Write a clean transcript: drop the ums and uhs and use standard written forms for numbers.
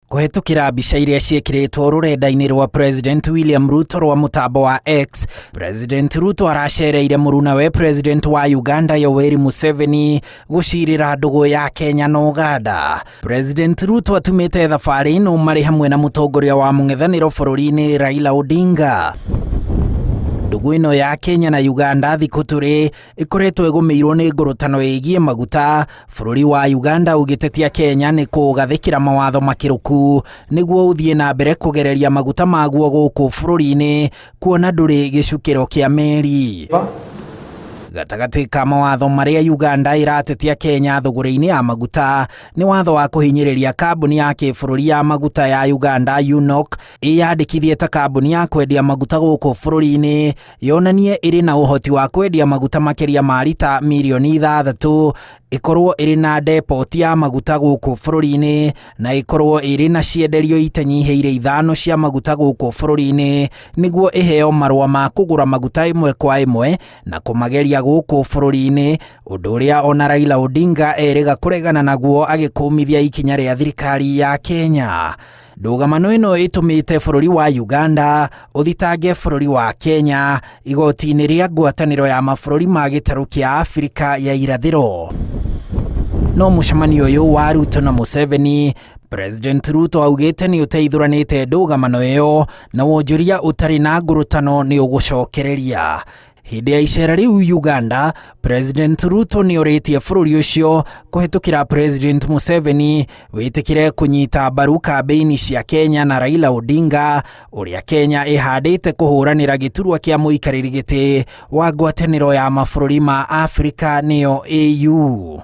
Kũhetũkĩra mbica iria ciĩkĩrĩtwo rũrenda-inĩ rwa President William Ruto rwa mũtambo wa X, President Ruto aracereire mũrunawe President wa Uganda Yoweri Museveni gũcirĩra ndũgũ ya Kenya na Uganda. President Ruto atumĩte thabarĩ ĩno marĩ hamwe na mũtongoria wa mũng'ethanĩro bũrũri-inĩ Raila Odinga. Ndũgũ ĩno ya Kenya na Uganda thikũ tũrĩ ĩkoretwo ĩgũmĩirwo nĩ ngũrũtano ĩgiĩ maguta, bũrũri wa Uganda ũgĩtetia Kenya nĩ kũũgathĩkĩra mawatho makĩrũku nĩguo ũthiĩ na mbere kũgereria maguta maguo gũkũ bũrũri-inĩ kuona ndũrĩ gĩcukĩro kĩa meri. Gatagatĩ ka mawatho marĩa Uganda ĩratetia Kenya thũgũrĩ-inĩ ya maguta nĩ watho wa kũhinyĩrĩria kambuni ya kĩbũrũri ya maguta ya Uganda UNOC ĩyandĩkithie ta kambuni ya kwendia maguta gũkũ bũrũri-inĩ yonanie ĩrĩ na ũhoti wa kwendia maguta makĩria ma rita mirioni 6, ĩkorwo ĩrĩ na depot ya maguta gũkũ bũrũri-inĩ na ĩkorwo ĩrĩ na cienderio itanyihĩire 5 cia maguta gũkũ bũrũri-inĩ nĩguo ĩheo marũa ma kũgũra maguta ĩmwe kwa ĩmwe na kũmageria gũkũ bũrũri-inĩ, ũndũ ũrĩa ona Raila Odinga erĩga kũregana naguo agĩkũmithia ikinya rĩa thirikari ya Kenya. Ndũgamano ĩno ĩtũmĩte bũrũri wa Uganda ũthitange bũrũri wa Kenya igoti-inĩ rĩa ngwatanĩro ya mabũrũri ma gĩtarũ kĩa Afrika ya irathĩro. No mũcemanio ũyũ wa Ruto na Museveni, President Ruto augĩte nĩ ũteithũranĩte ndũgamano ĩyo na wonjoria ũtarĩ na ngũrũtano nĩ ũgũcokereria. Hĩndĩ ya icera rĩu Uganda, President Ruto nĩ orĩtie bũrũri ũcio kũhetũkĩra President Museveni wĩtĩkĩre kũnyita mbaru kambĩini cia Kenya na Raila Odinga ũrĩa Kenya ĩhandĩte kũhũranĩra gĩturwa kĩa mũikarĩri gĩtĩ wa ngwatanĩro ya mabũrũri ma Afrika nĩyo AU.